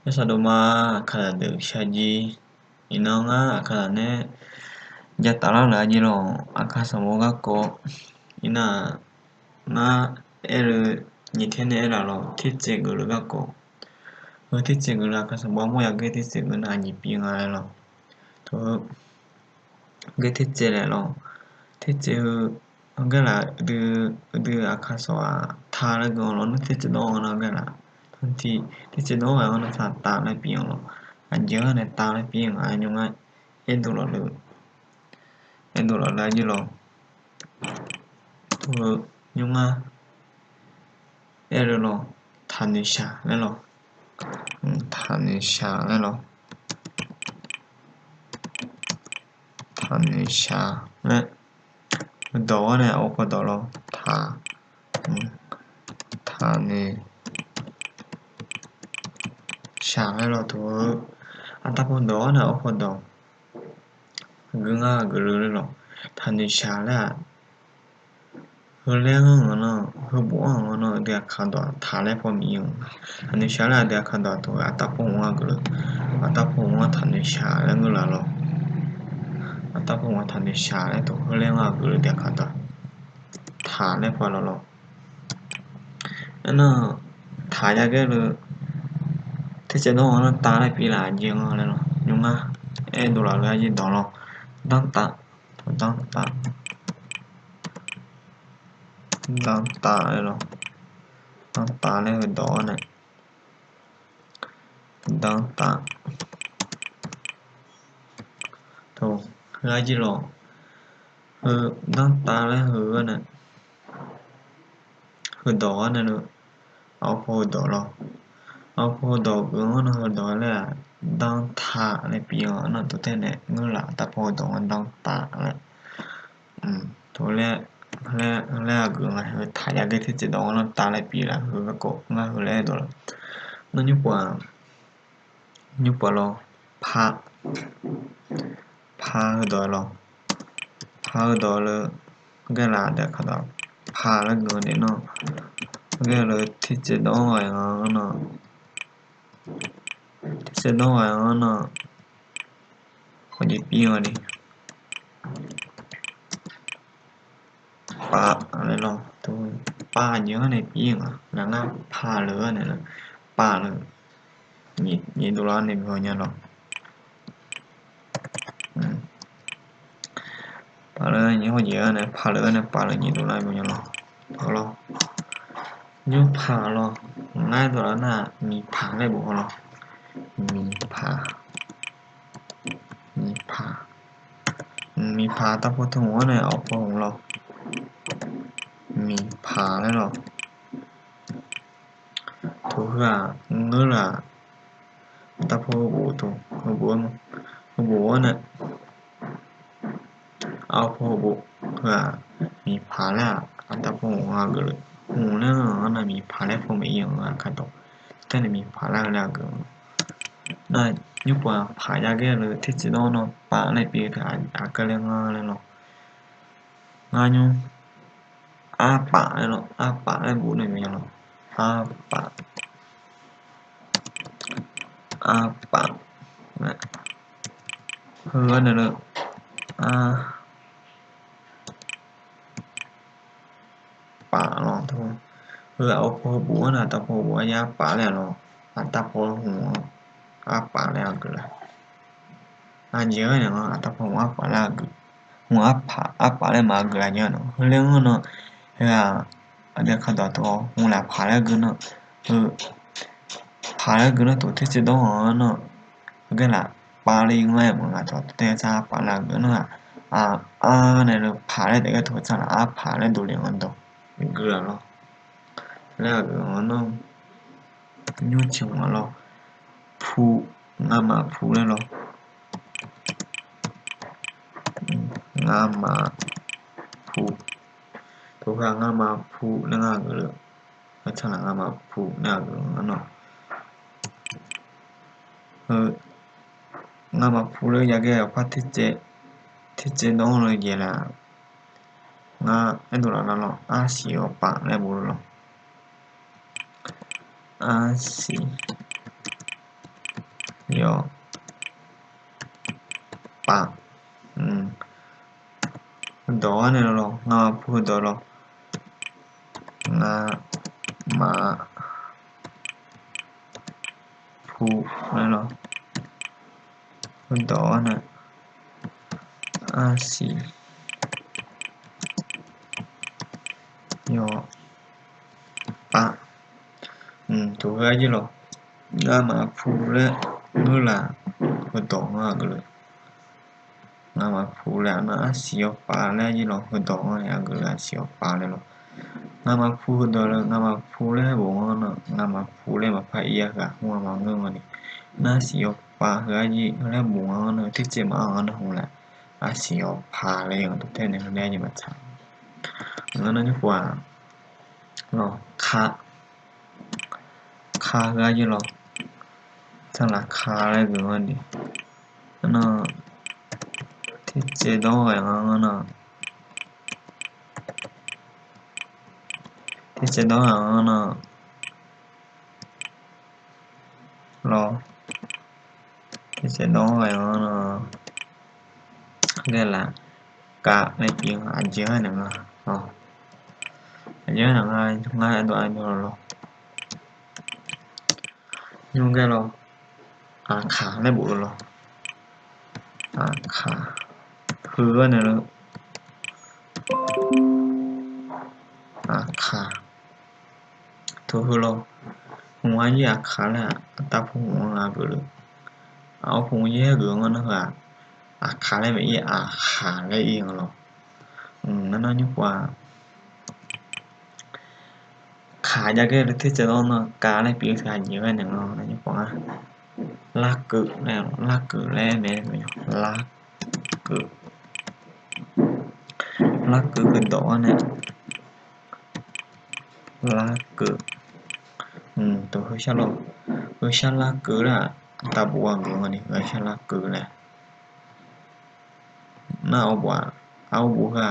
ဘၣ်ဆၣ်ဒိၣ်မး အခါသးဒုးဆါကံ, အံၤနီၢ်ငါအခါသးန့ၣ် ယတၢ်လီၢ်လၢအယံၤလီၤ အခါစီၤဘီဂၣ်ကိး, အံၤနီၢ် ငါအဲၣ်ဒိး ယထံၣ်န့ၢ်အဲၣ်ဒိးလီၤ ထံၣ်စ့ၢ်ကီးလၢဂၢ်ကိး, အထံၣ်စ့ၢ်ကီးလၢအခါစီၤဘီမိၢ်ယၤဂ့ၢ်ထံၣ်စ့ၢ်ကီးန့ၣ် အယံၤပံဂၤလီၤ, ဂ့ၢ်ထံၣ်စ့ၢ်လဲၣ်လီၤ, ထံၣ်စ့ၢ် ဂ့ၢ်လၢ ဒုးအခါစီၤ ထါလၢဂ့ၤအီၤလီၤ နထံၣ်စ့ၢ်ဒိၣ်အီၤနီၢ်ဂ့ၢ်လၢ, ထံၣ်စ့ၢ်ဒိၣ်အီၤနီၢ်သးတၢ်လၢပံအီၤလီၤ, အယံၤန့ၣ်တၢ်လၢပံဂၤ ညိမး အဲၣ်ဒိးလီၤလၢ အဲၣ်ဒိးလီၤလၢအယံၤလီၤ, ညိမး အဲၣ်ဒိးလီၤ ထးနုၤဆးလဲၣ်လီၤ, ထးနုၤဆးလဲၣ်လီၤ, ထးနုၤဆးလဲၣ်, ဒီးဝဲန့ၣ် အအိၣ်ခိးဒီးလီၤ ထး, ထးနုၤ ဆးလဲၣ်လီၤ တ, အတၢ်ဖိဒီးဝဲန့ၣ် အအိၣ်ခိးဒီး ဂုၤဂၤဂုၤလၢလီၤ, ထးနုၤဆးလဲၣ် ဟၢလဲၣ်ဂီၢ်နီၢ် ဟၢဘူးအီၣ်ဂီၢ်နီၢ် ဒုးအခါဒီးထးလဲၣ်ဖိမံၤအီၤ, ထးနုၤဆးလဲၣ် ဒုးအခါဒီးတဝဲ အတၢ်ဖိမုၣ်ဂုၤလၢ, အတၢ်ဖိမုၣ်ထးနုၤဆးလဲၣ်ဂုၤလၢလီၤ, အတၢ်ဖိမုၣ်ထးနုၤဆးလဲၣ်တဟၢလဲၣ်ဂီၢ်ဂုၤလၢ ဒုးအခါဒီး ထးလဲၣ်ဖိလီၤလီၤ, အနီၢ် ထးယါကဲလၢ ထံၣ်စ့ၢ်ဒိၣ်အီၤနီၢ်တၢ်လၢပံလၢအယံၤဂီၢ်လဲၣ်လီၤ, ညိမး အဲၣ်ဒိးလီၤလၢအယံၤဒီးလီၤ, ဒၣ်တး, ဒၣ်တး, ဒၣ်တးလီၤ, ဒၣ်တးလၢဟၢဒီးန့ၣ်, ဒၣ်တး တဟၢယံၤလီၤ, ဟၢ ဒၣ်တးလၢဟၢန့ၣ်, ဟၢဒီးန့ၣ်လၢ အအိၣ်ဖိဟၢဒီးလီၤ, အအိၣ်ဖိဟၢဒီးဂုၤအီၣ်နီၢ်ဟၢဒီးလၢ ဒၣ်ထးလၢပံအီၤနီၢ် တိတဲန့ၣ် ဂုၤလၢအတၢ်ဖိဟၢဒီးဒၣ်တးလၢ တလၢ လၢအဂုၤ ထးယါကဲထံၣ်စ့ၢ်ဒိၣ်အီၤနီၢ်တၢ်လၢပံလၢဟၢကကိး မ့ၢ်ဟၢလၢအဲၣ်ဒိးလီၤ, နညိၣ်ပှၤ ညိၣ်ပှၤလီၤ, ဖး, ဖးဟၢဒီးလီၤ, ဖးဟၢဒီးလၢ ဂဲၤလၢဒဲခါဒီး ဖးလၢဂုၤန့ၣ်နီၢ်, ဂဲၤလၢထံၣ်စ့ၢ်ဒိၣ်အီၤနီၢ်, ထံၣ်စ့ၢ်ဒိၣ်အီၤနီၢ်, ဃိးယံၤပံအီၤန့ၣ် ပာ်လၢလီၤ, ပာ်ယဲၢ်န့ၣ်ပံမး လၢလၢဖးလၢန့ၣ်လၢ ပာ်လၢ ယံၤဒိၣ်လၢန့ၣ်ပှၤညီလီၤ, ပာ်လၢယံၤဟိယဲၢ်န့ၣ် ဖးလၢန့ၣ် ပာ်လၢယံၤဒိၣ်လၢပှၤညီလီၤ, လီၤ, ညိၣ်ဖးလီၤ, ငါဒိးလၢနၤ မံၤဖးလဲၣ်ဘၣ်လီၤ, မံၤဖး မံၤဖး, မံၤဖးတၢ်ဖိထူၣ်မူန့ၣ် အအိၣ်ဖိဟူလီၤ, မံၤဖးလဲၣ်လီၤ, ထိၣ်ဃာ် ငၢၢ်လၢ တၢ်ဖိဟူဘူးထူၣ် ဟူဘူး ဟူဘူးဝဲန့ၣ် အအိၣ်ဖိဟူဘူး ဃာ် မံၤဖးလၢ အတၢ်ဖိဟူအဂုၤလၢ ဟူလၢ မံၤဖးလၢဖိမ့ၢ်အံၤအခါတီ တၢ်န့ၣ်မံၤဖးလၢလၢအဂုၤ နညိၣ်ပှၤဖးယါကဲလၢ ထံၣ်စ့ၢ်နီၢ်နီၢ်ပာ်လၢပံ အကဲလၢငါလၢလီၤ, ငါညိၣ် အါပာ်လၢလီၤ, အါပာ်လၢဘူးန့ၣ်မ့ၢ်လီၤ, အါပာ် အါပာ် ဟၢန့ၣ်လၢ အါ ပာ်လီၤ, ဟၢအအိၣ်ဖိဟူဘူးန့ၣ် အတၢ်ဖိဟူဘူးအါပာ်လၢလီၤ, အတၢ်ဖိဟူ အါပာ်လၢအဂုၤလၢ အယဲၢ်န့ၣ်လီၤ, အတၢ်ဖိဟူအါပာ်လၢအဂုၤ, ဟူအါပာ်လၢမၤအဂုၤလၢယဲၢ်န့ၣ်, ဟဲလၢငီၢ်နီၤ, ဟဲ အဒဲခီဒီးတအီၤ ဟူလၢဖးလၢအဂုၤနီၤ, ဖးလၢအဂုၤနီၤ တိၢ်ထံၣ်စ့ၢ်ဒီးနီၤ, အကဲလၢ ပာ်လၢယငါမ့ၢ်ဂၤဒီး တတဲဆါပာ်လၢအဂုၤနီၤ, အါန့ၣ်လၢဖးလၢတကဲထိၣ်ဆါလၢအါဖးလၢဒိးလံအီၤဒီး ဂုၤလီၤ, လၢအဂုၤအီၤနီၤ ညိၣ်ဆံးမးလီၤ, ဖူ, ငါမၤဖူလၢလီၤ, ငါမၤဖူ, ထိၣ်ဃာ်ငါမၤဖူလၢငါဂုၤလၢ, ဆၣ်လၢငါမၤဖူလၢအဂုၤနီၤ, ငါမၤဖူလၢယၤကဲအဖါထံၣ်စ့ၢ်, ထံၣ်စ့ၢ်ဒီးလၢယဲၢ်လၢ ငါအဲၣ်ဒိးလီၤလၢလီၤ, အါစံးအီၤပာ်လၢဘူးလီၤ, အါစံး, ယီၤ ပး ကဒီးဝဲန့ၣ်လီၤ. ငါမၤဖူကဒီးလီၤ. ငါ မၤ ဖူ န့ၣ်လီၤ. ကဒီးဝဲန့ၣ် အါစံ ယီၤ ပး တိၤဃာ်ယဲလီၤ. ငါမၤဖူလၢ မုၢ်လၢ် ကဒီးနီၢ်အကလုာ် ငါမၤဖူလၢအါစံယီၤပးလၢယဲလီၤ. ကဒီးနီၢ်န့ၣ် အကလုာ်အါစံယီၤပးလၢလီၤ. ငါမၤဖူကဒီးလၢ ငါမၤဖူလၢဟဲဘူးနီၢ်နီၢ်, ငါမၤဖူလၢမၤဖးအံၤအဂၤ မၤမၤငၢၢ်မၤန့ၣ် နါစံယီၤပးဃာ်ယဲလၢဘူးနီၢ်နီၢ် ထံၣ်စ့မၤအီၤနီၢ် ဟူလၢ အါစံယီၤပးလၢယဲလီၤ. တထဲန့ၣ် လၢယဲမၤဆါ လၢနီၢ်ညိပှၤ လီၤ ခါ ခါဃာ်ယဲလီၤ. တၢ်လၢခါလၢဂ့ၤဝဲန့ၣ် ထံၣ်စ့ဒီဂၤနီၢ်နီၢ် ထံၣ်စ့ဒီဂၤနီၢ်နီၢ် လီၤ ထံၣ်စ့ဒီဂၤနီၢ်နီၢ် ဂ့ၢ်လၢ ကါလၢပံၤ အယဲၢ်န့ၣ် အယဲၢ်န့ၣ် ငါအဲၣ်ဒိးအဒိလီၤ ညိကဲလီၤ အခါလၢဘူးလီၤ အခါ ဖုဝဲန့ၣ်လၢ အခါ ထိၣ်ဖုလီၤ မ့ၢ်ဝဲယဲအခါလၢအတၢ်ဖိမုၣ်ဂၤကလုာ် အအိၣ်ဖိမုၣ်ယဲဟဲက့ၤအီၤနီၢ်နီၢ် အခါလၢမ့ၢ်အံၤ အခါလၢအံၤလီၤ နီၢ်နီၢ်ညိပှၤ ခါယကဲလၢထံၣ်စ့ဒီနီၢ် ကါလၢပံၤ ခါယဲၢ်ဝဲန့ၣ်လီၤ နီၢ်ညိပှၤ လါကုာ် လါကုာ်လၢမဲာ် လါကုာ် လါကုာ်ကဒီးဝဲန့ၣ် လါကုာ် တဟၢဆၣ်လီၤ ဟၢဆၣ်လါကုာ်လၢ တၢ်ဘူးဝဲက့ၤဝဲန့ၣ် ဟၢဆၣ်လါကုာ်လဲၣ် နအိၣ်ဘူး အအိၣ်ဘူး ဟၢ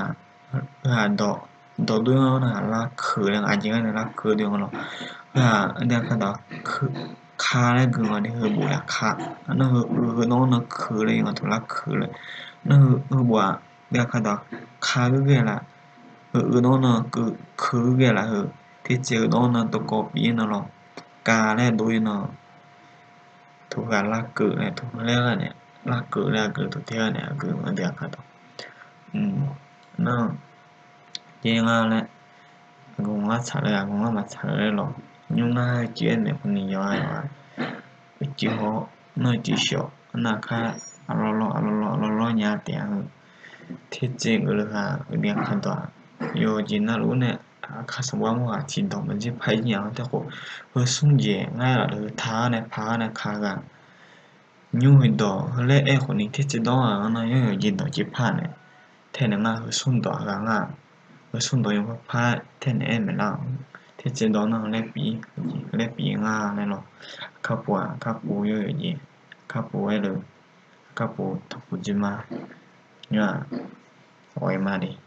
ဒီး ဒီးဒိၣ်နီၢ်နီၢ် လါခုာ်လၢ အယဲၢ်န့ၣ် လါခုာ်ဒိၣ်နီၢ်လီၤ ဟၢ ဒ်အခါဒီး ခါလၢဂ့ၤဂီၤန့ၣ် ဟၢဘူးလၢခါ နဟၢ ဟၢနီၢ်နီၢ်ခုာ်လၢ ယငီၤထူလါခုာ်လၢ နဟၢဘူး ဒ်အခါဒီး ခါဂ့ၤဂ့ၤလၢ ဟၢ ဟၢနီၢ်နီၢ် ခုာ်ဂ့ၤဂ့ၤလၢ ဟၢ ထံၣ်စ့ဟၢနီၢ်နီၢ် တကိးပံၤနီၢ်လီၤ ကါလၢဒိၣ်နီၢ် ထိၣ်ဃာ်လါကုာ်လၢ ထိၣ်ဃာ်လၢဂၤန့ၣ် လါကုာ်လၢအကုာ် ထိၣ်ထဲဂၤန့ၣ် အကုာ်မၤဒ်အခါဒီး နီၢ် ယဲငါလၢ အကမၤဆါလၢ အကမၤဆါလၢလီၤ ညိနၢ်ဟဲက့ၤအဲၣ်မဲာ်ဖိန့ၣ်ယီၤယီၤ က့ၤဟီ နီၢ်က့ၤဆှီ နၢ်ခါ အလီၢ်လီၢ် အလီၢ်လီၢ် အလီၢ်လီၢ်ညါတဲ ထံၣ်စ့ကလၢၤဃာ် ဒ်အခါဒီး ယိၤက့ၤနၢ်လၢအူန့ၣ် အခါစးဘှါမုၢ်ဂၤထံဒီး မ့ၢ်က့ၤဖးယံာ်ညါတဲဃိ ဟၢဆူၣ်ယဲၢ် ငါဒီးဟၢထါန့ၣ် ဖးန့ၣ်ခါဂၤ ညိဟဲဒီး ဟၢလၢအဲၣ်ဃိန့ၣ် ထံၣ်စ့ဒီဂၤနီၢ် ယိၤယိၤက့ၤဒီးက့ၤဖးန့ၣ် ထဲန့ၣ် နၢ်ဟၢဆူၣ်ဒီးဂၤ ဟၢဆူၣ်ဒီးယိၤဖးဖး ထဲန့ၣ်အဲၣ်မဲာ်လၢ ထံၣ်စ့ဒီနီၢ် လၢပံၤ လၢပံၤငါလဲၣ်လီၤ အခါပူၤ အခါပူၤ ယိၤယိၤက့ၤ အခါပူၤဝဲလၢ အခါပူၤ ထီၣ်ပူၤက့ၤမး ညါ အဝဲမးဒံး